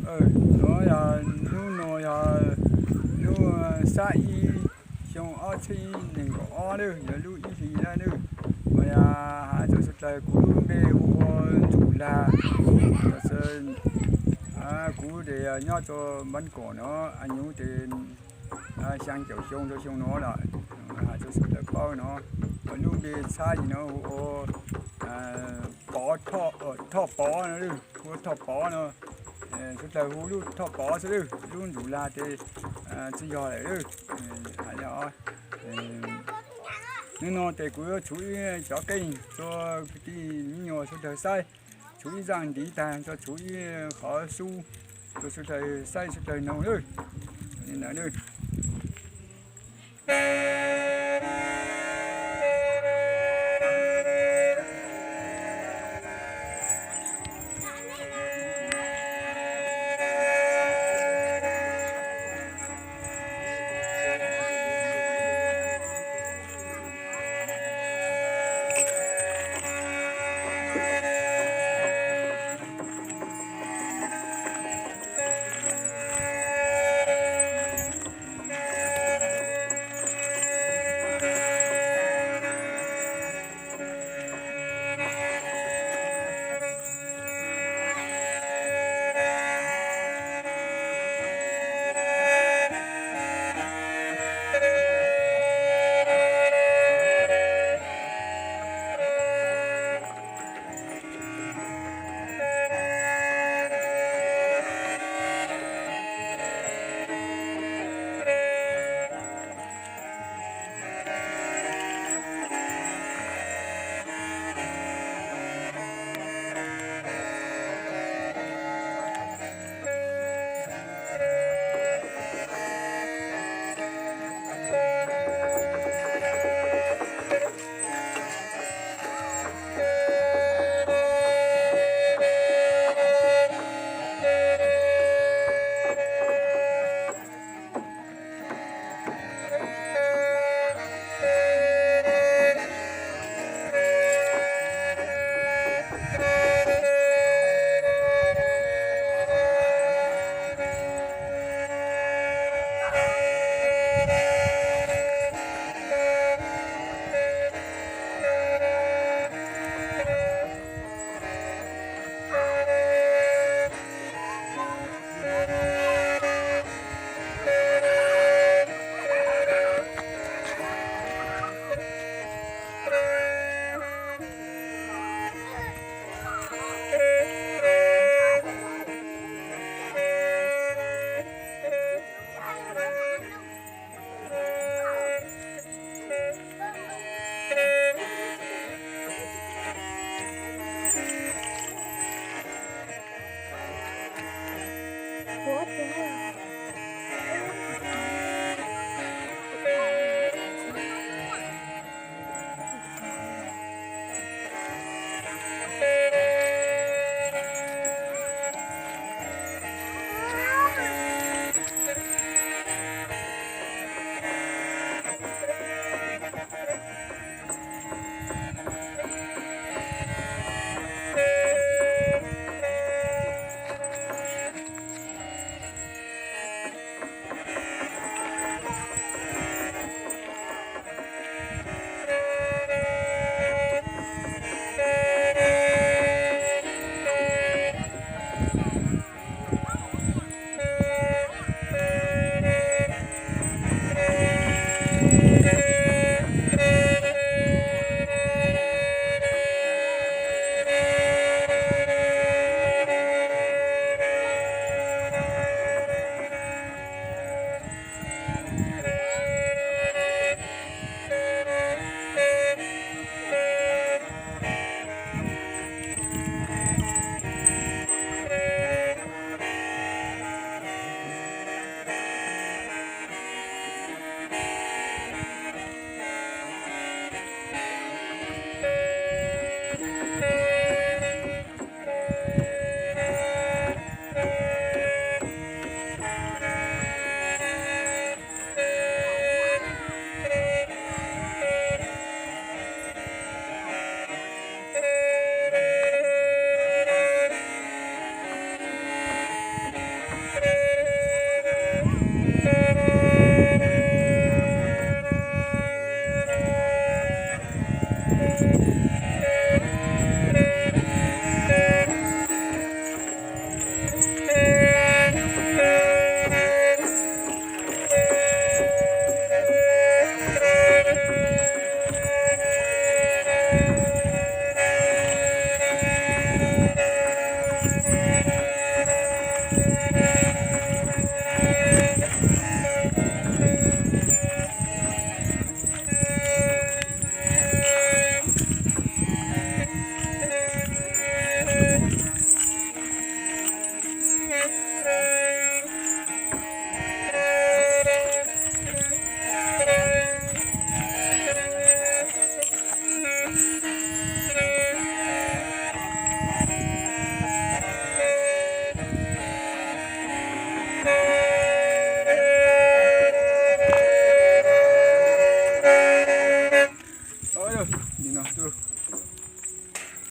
Nuav yog, nub nuav yog nub xab ib xyoo ob txhiab neeg nkaum ob lawm, yog lub ib hlis lawm. Mas yog has rua suav dlawg, kuv lub npe hu ua Ntsum Lag. Kuv tes nyob rua Npab Kom no, a nyuv tes xyaa caum xyoo rua xyoo no lawm. Has rua suav dlawg paub no, lub npe txhab ib no hu ua Pov, Thoj Pov no, hu ua Thoj Pov no. Suav dlawg hu lub Thoj Pov xwb lawm, lub Ntsum Lag tes tsi yog lawm. Has le, nub no tes kuv yuav tshuv ib cov keej rua kwv tij me nyuam suav dlawg saib, tshuv ib zaaj ntiv taag, tshuv ib qhov xub rua suav dlawg saib suav dlawg noog lawm. Nim no tus